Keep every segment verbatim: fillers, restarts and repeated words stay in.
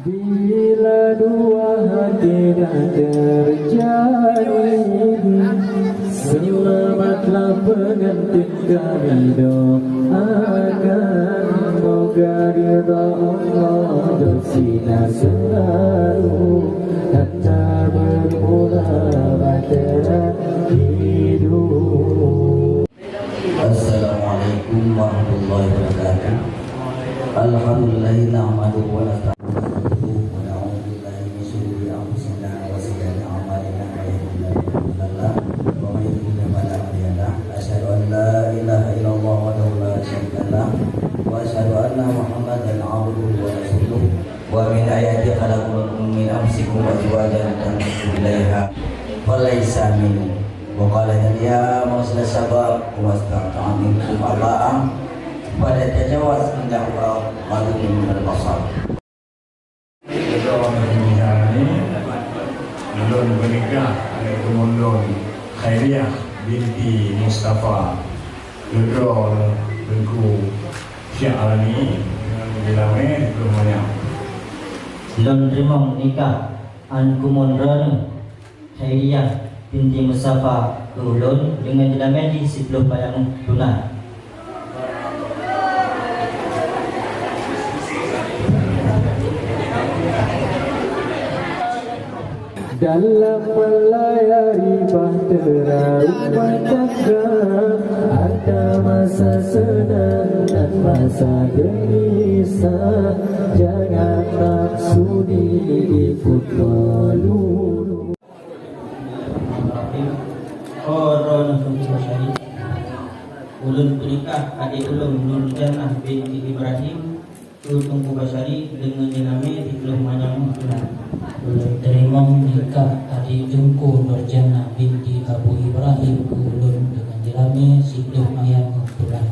Bila dua hati dah terjalin, selamatlah pengantin kami doakan. Moga ridha Allah bersinar selalu, kata bermula bahtera hidup. Assalamualaikum warahmatullahi wabarakatuh. Alhamdulillah, nahmaduhu wa nasta'inuhu wa na'udzu billahi min syururi anfusina wa sayyiati a'malina. Man yahdihillahu fala mudhillalah wa man yudlil fala hadiyalah. Asyhadu an la ilaha illallah wahdahu la syarikalah wa asyhadu anna Muhammadan abduhu wa rasuluh. Wa min ayati khalaqalakum min anfusikum azwajan litaskunu ilaiha. Falaisa minkum. Wa qala ta'ala, ya ma'syiras syabab, wa mastata'tum minkum alba'ah, fala tajawaz inda wa ghaddu minal basar. Ulôn bernikah aneuk lôn Khairiyah binti Mustafa. Keudroe Teungku Sya'rani deungon jilamé siplôh manyam. Lôn teurimong nikah aneuk lôn droeneuh Khairiyah binti Mustafa keu ulôn deungon jilamé jih siplôh manyam tunai. Dalam melayari bahtera rumah tangga, ada masa senang dan masa gelisah. Jangan nafsu diikut melulu. Oh, droeneuh Teungku Basyari, ulôn peunikah adék ulôn Nurjannah binti Ibrahim keu Teungku Basyari deungon jilamé siplôh manyam tunai. Ulôn teurimong nikah adék Teungku Nurjannah binti Abu Ibrahim keu ulôn deungon jilamé siplôh manyam tunai.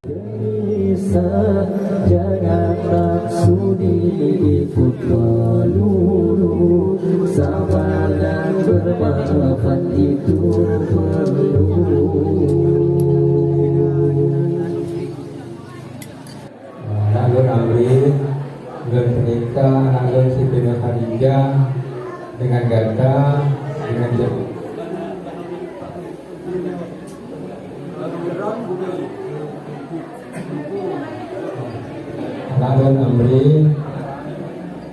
Gelisah, jangan nafsu diikut melulu, sabar dan bermaafan itu perlu. Anak lôn Amri, lôn peunikah anak lôn Siti Nur Khadijah dengan gata, dengan je-, anak lôn Amri,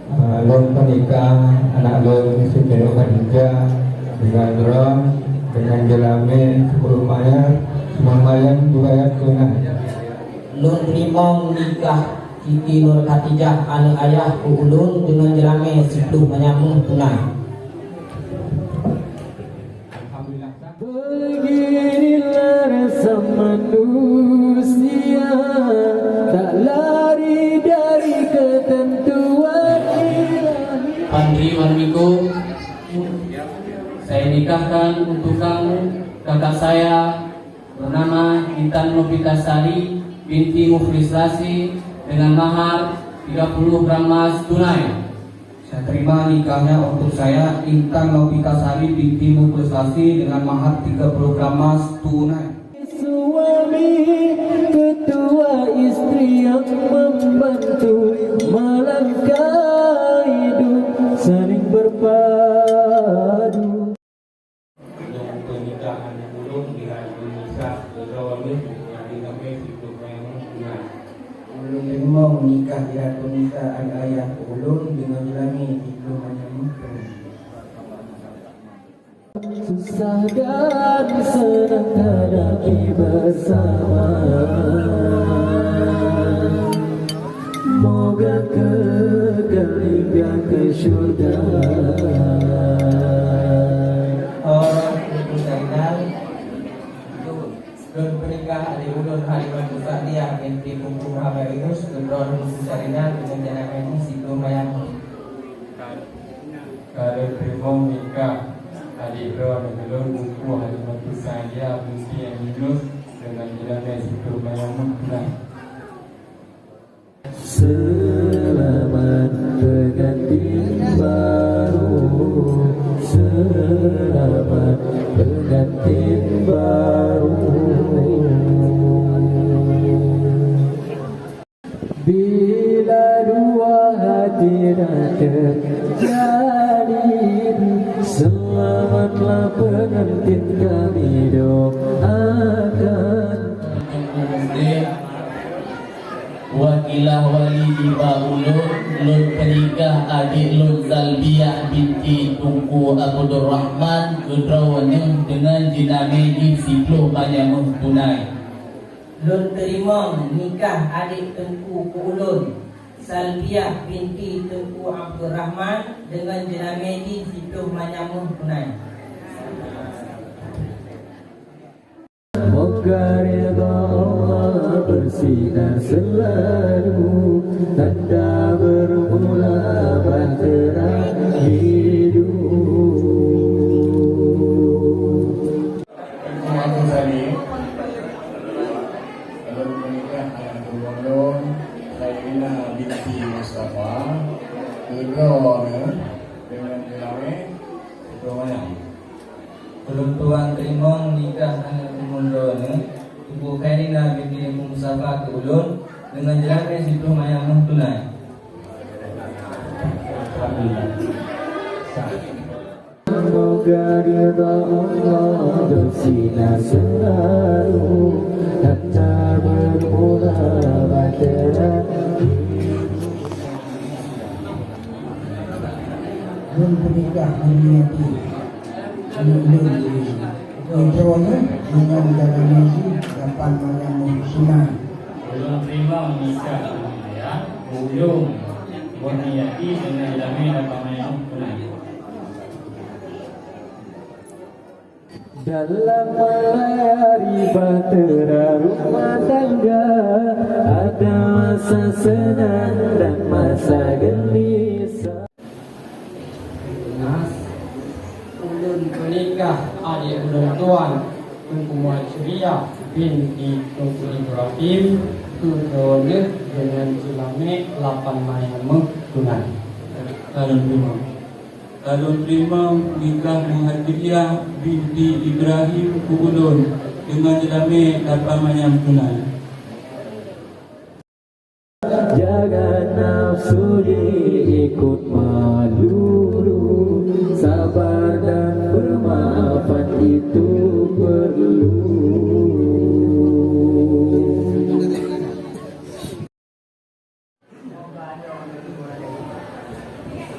eh, lôn peunikah anak lôn Siti Nur Khadijah dengan droe, dengan jilamé siplôh manyam, siplôh manyam dibayar tunai. Lôn teurimong nikah Siti Nur Khadijah aneuk ayah keu ulôn deungon jilamé siplôh manyam tunai. Beginilah rasa manusia, tak lari dari ketentuan ilahi. Pandri Wanmiko, saya nikahkan untuk kamu kakak saya bernama Intan Novitasari binti Mukhlisasi dengan mahar tiga puluh gram emas tunai. Saya terima nikahnya untuk saya, Intan Novitasari binti Mukhlisasi, dengan mahar tiga puluh gram emas tunai. Suami ketua istri yang membantu melangkah hidup saling berpadu. Lôn peunikah aneuk ulôn Dihatun Nisa, keudroe lôn nyang jilamé siplôh manyam tunai. Ulôn teurimong nikah Dihatun Nisa aneuk ayah ulôn deungon jilamé siplôh manyam tunai. Susah dan senang hadapi bersama. Moga kekal hingga ke syurga. Oh, Teungku Zainal, lôn peunikah adék ulôn Halimah Sa'diyah binti Teungku Muhammad Yunus, keudroe Teungku Zainal deungon jilamé siplôh manyam. Ka lôn teurimong nikah adék droe aneuk lôn Teungku Halimah Sa'diyah binti Yunus deungon jilamé siplôh manyam tunai. Selamat pengantin baru, selamat pengantin baru. Bila dua Jadi, selamatlah pengantin kami doakan. Wakilah wali iba ulôn, lôn peunikah adék lôn Zalbiah binti Teungku Abdurrahman keudroe neuh deungon jeunamé jih siploh manyameuh tunai. Lôn teurimong nikah adék Teungku keu ulôn, Zalbiah binti Teungku Abdurrahman deungon jeunamé jih siploh manyameuh tunai. Moga ridha Allah bersinar selalu, tanda bermula bahtera hidup. Assalamualaikum. Lôn peunikah aneuk ulôn, Khairina binti Mustafa, keudroe neuh deungon jeunamé siploh manyam. Ulôn tuan teurimong nikah aneuk ulôn droeneuh, Teungku Khairina binti Teungku Mustafa keu ulôn, deungon jeunamé siploh manyameuh tunai. Alhamdulillah. Sah. Semoga ridha Allah bersinar selalu, hatta bermula bahtera. Lôn peunikah ngon Yati. Aneuk lôn di Intronya dengan jalan haji lapan manyam meusunai. Ulôn teurimong nikah ngon ayah ulôn, Boni Yati dengan jalan lapan manyam meusunai. Dalam melayari bahtera rumah tangga, ada masa senang dan masa gelisah. Nas, ulôn peunikah adék ulôn tuan, Teungku Muhajiria binti Teungku Ibrahim, keu droeneuh deungon jeunamé lapan manyameuh tunai. Ka lôn teurimong. Ka lôn teurimong nikah Muhajiria binti Ibrahim keu ulôn deungon jeunamé lapan manyam tunai. Jaga nafsu diikut melulu, sabar dan pemaafan itu perlu.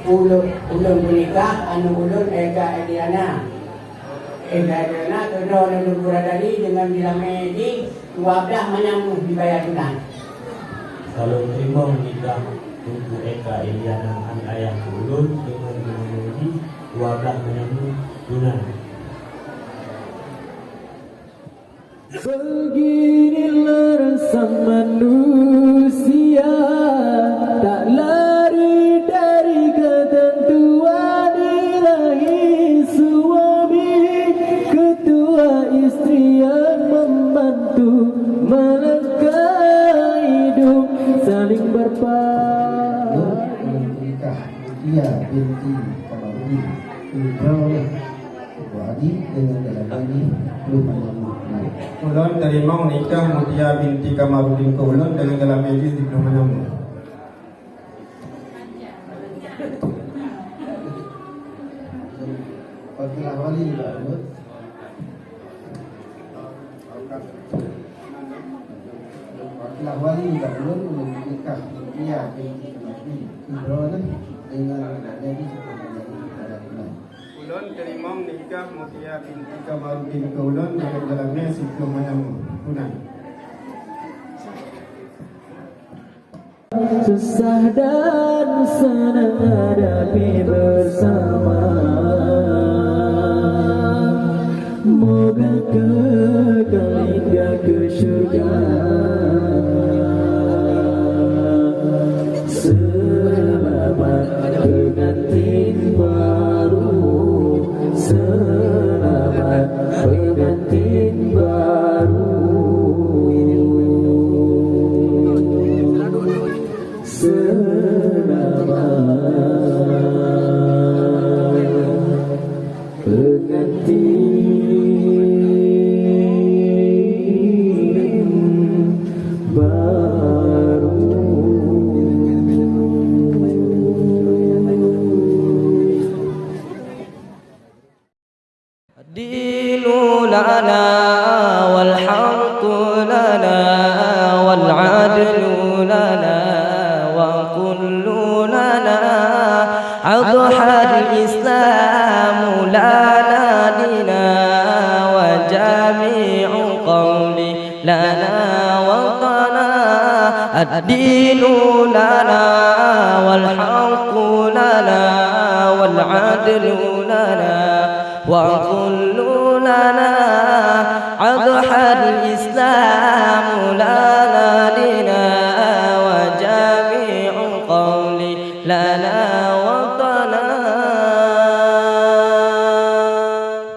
Ulôn, ulôn peunikah aneuk ulôn Eka Eliana. Eka Eliana keudroe neuh lôn peuradali deungon jeunamé jih dua blaih manyam meuh dibayar tunai. Ka lôn teurimong nikah Teungku Eka Eliana aneuk ayah keu ulôn deungon jeunamé jih dua blaih manyam meuh tunai. Beginilah rasa manusia, tak lari dari ketentuan ilahi. Suami ketua, istri yang membantu, melangkah hidup saling berpadu. Nikah Mutia binti Kamarudin. Ibrahim. Buah Haji dengan dalam ini belum ada makna. Ulôn teurimong nikah Mutia binti Kamarudin keu ulôn deungon dalam ini siploh manyam meuh. Wakilah wali bak ulôn. Wakilah wali bak ulôn, ulôn nikah Mutia binti Kamarudin. Ibrahim dengan dalam ini siploh manyam meuh. Ulôn teurimong nikah Mutia binti Kamarudin keu ulôn deungon jeunamé siploh manyam meuh tunai. Susah dan senang hadapi bersama. Moga kekal hingga ke syurga. Selamat pengantin baru, selamat pengantin baru. Selamat pengantin. والعدل لنا وكل لنا. أضحى الإسلام لنا دينا وجميع قوم لنا وطنا. الدين لنا والحق لنا والعدل لنا وكل